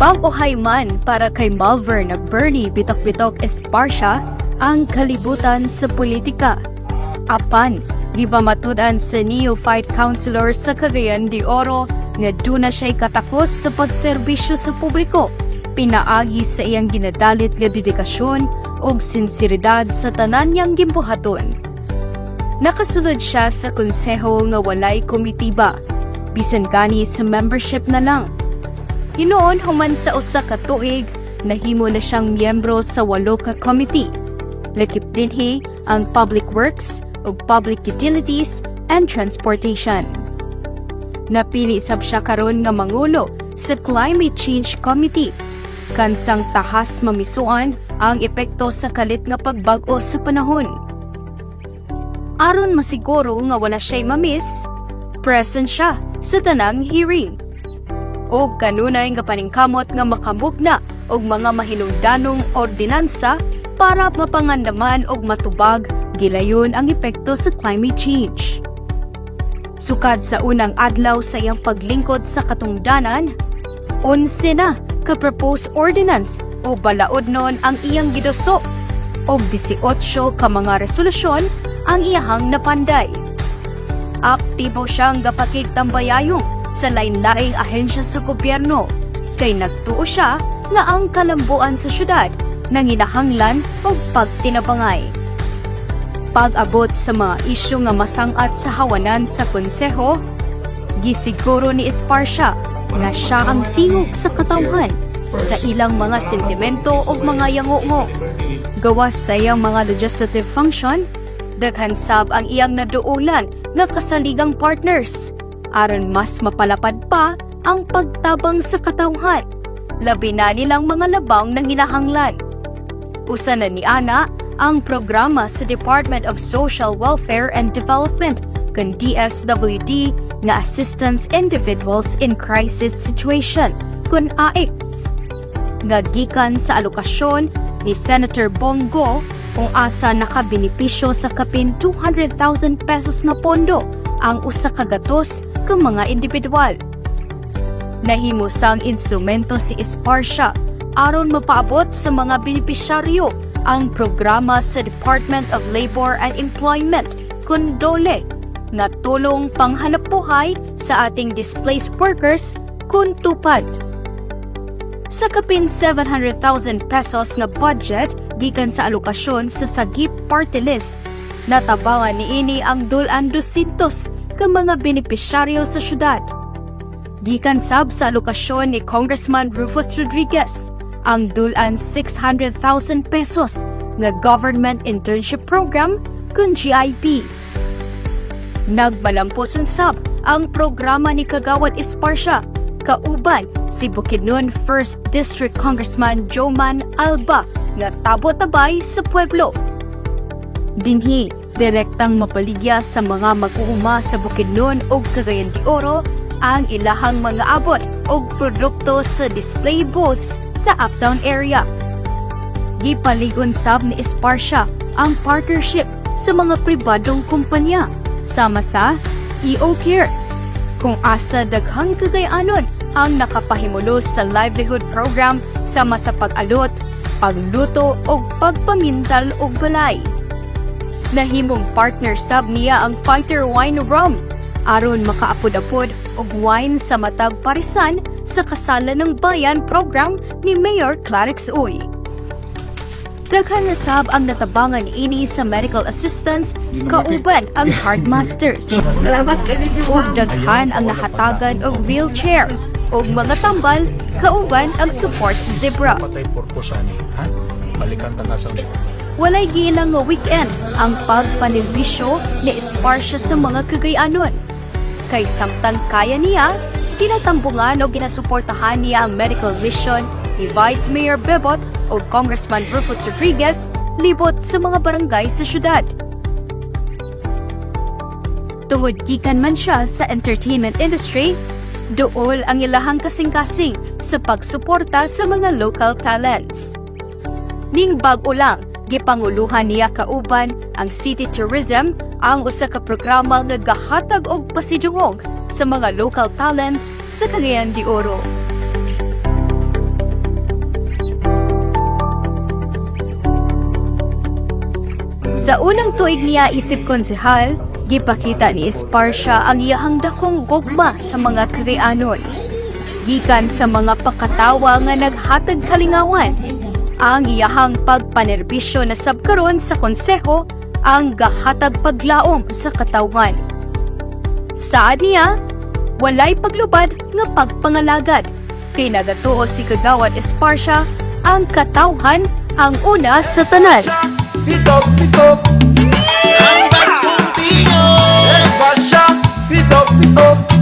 Bag-ohay man para kay Malvern Bernie Bitok-Bitok Esparcia ang kalibutan sa politika. Apan, di ba matud-an sa neophyte councilor sa Cagayan de Oro nga duna siya'y katakos sa pagserbisyo sa publiko, pinaagi sa iyang ginadalit nga dedikasyon ug sinseridad sa tanan niyang gimbuhaton. Nakasulod siya sa konseho nga walay komitiba, bisan gani sa membership na lang. Hinuon human sa 1 ka tuig, nahimo na siyang miyembro sa walo ka committee. Lakip dinhi ang Public Works ug Public Utilities and Transportation. Napili sab siya karon nga mangulo sa Climate Change Committee, kansang tahas mamisuan ang epekto sa kalit nga pagbag-o sa panahon. Aron masiguro nga wala siya'y mamiss, present siya sa tanang hearing og kanunay nga paningkamot nga makamugna og mga mahinungdanong ordinansa para mapangandaman og matubag gilayon ang epekto sa climate change. Sukad sa unang adlaw sa iyang paglingkod sa katungdanan, 11 na ka-proposed ordinance o balaodnon ang iyang giduso og 18 ka mga resolusyon ang iyahang napanday. Aktibo siyang gapakigtambayayong sa lain-laing ahensya sa gobyerno kay nagtuo siya nga ang kalambuan sa syudad nanginahanglan og pagtinabangay. Pag-abot sa mga isyu nga masangat sa hawanan sa konseho, gisiguro ni Esparcia nga siya ang tingog sa katawhan sa ilang mga sentimento ug mga yangungo. Gawas sa iyang mga legislative function, daghan sab ang iyang naduulan nga kasaligang partners aron mas mapalapad pa ang pagtabang sa katawhan, labi na nilang mga labang nanginahanglan. Usa na ni ana ang programa sa Department of Social Welfare and Development kun DSWD nga Assistance Individuals in Crisis Situation kun AICS, nga gikan sa alokasyon ni Senator Bong Go, kung asa nakabenepisyo sa kapin 200,000 pesos nga pondo ang 100 ka mga individual. Nahimosang instrumento si Esparcia aron mapaabot sa mga benepisyaryo ang programa sa Department of Labor and Employment kun DOLE nga tulong panghanap buhay sa ating displaced workers kun TUPAD. Sa kapin 700,000 pesos nga budget gikan sa alokasyon sa Sagip Party List, natabangan niini ang dul-an 200 ka mga benepisyaryo sa syudad. Gikan sab sa alokasyon ni Congressman Rufus Rodriguez ang dul-an 600,000 pesos nga Government Internship Program kun GIP. Nagmalampuson sab ang programa ni Kagawad Esparcia kauban si Bukidnon 1st District Congressman Joman Alba nga tabo-tabay sa pueblo. Dinhi, direktang mabaligya sa mga mag-uuma sa Bukidnon ug Cagayan de Oro ang ilahang mga abot og produkto sa display booths sa Uptown area. Gipaligon sab ni Esparcia ang partnership sa mga pribadong kumpanya sama sa EO Cares, kung asa daghang Cagayanon ang nakapahimulos sa livelihood program sama sa pag-alot, pagluto ug pagpamintal og balay. Nahimong partner sab niya ang Fighter Wine Rum aron makaapod-apod og wine sa matag parisan sa Kasalan ng Bayan program ni Mayor Klairex Uy. Daghan na sab ang natabangan ini sa medical assistance kauban ang Heart Masters. Ug daghan ang nahatagan og wheelchair ug mga tambal kauban ang Support Zebra. Patay purpose ani, ha? Balikan ta nga sa Walay giilang nga weekend ang pagpanelbisyo ni Esparcia sa mga Cagayanon. Kay samtang kaya niya, ginatambungan o ginasuportahan niya ang medical mission ni Vice Mayor Bebot o Congressman Rufus Rodriguez libot sa mga barangay sa syudad. Tungod gikan man siya sa entertainment industry, duol ang ilahang kasing-kasing sa pagsuporta sa mga local talents. Ning bag-o lang, gipanguluhan niya kauban ang City Tourism, ang usa ka programa nga gahatag og pasidungog sa mga local talents sa Cagayan de Oro. Sa unang tuig niya isip konsehal, gipakita ni Esparcia ang iyahang dakong gugma sa mga Cagayanon. Gikan sa mga pakatawa nga naghatag kalingawan, ang iyahang pagpanerbisyo na sab karon sa konseho ang gahatag paglaom sa katawhan. Saad niya, walay paglubad nga pagpangalagad. Kay nagatuo si Kagawad Esparcia, ang katawhan ang una sa tanan. Bitok, bitok. Ang bagong tiyo. Espasya, bitok, bitok.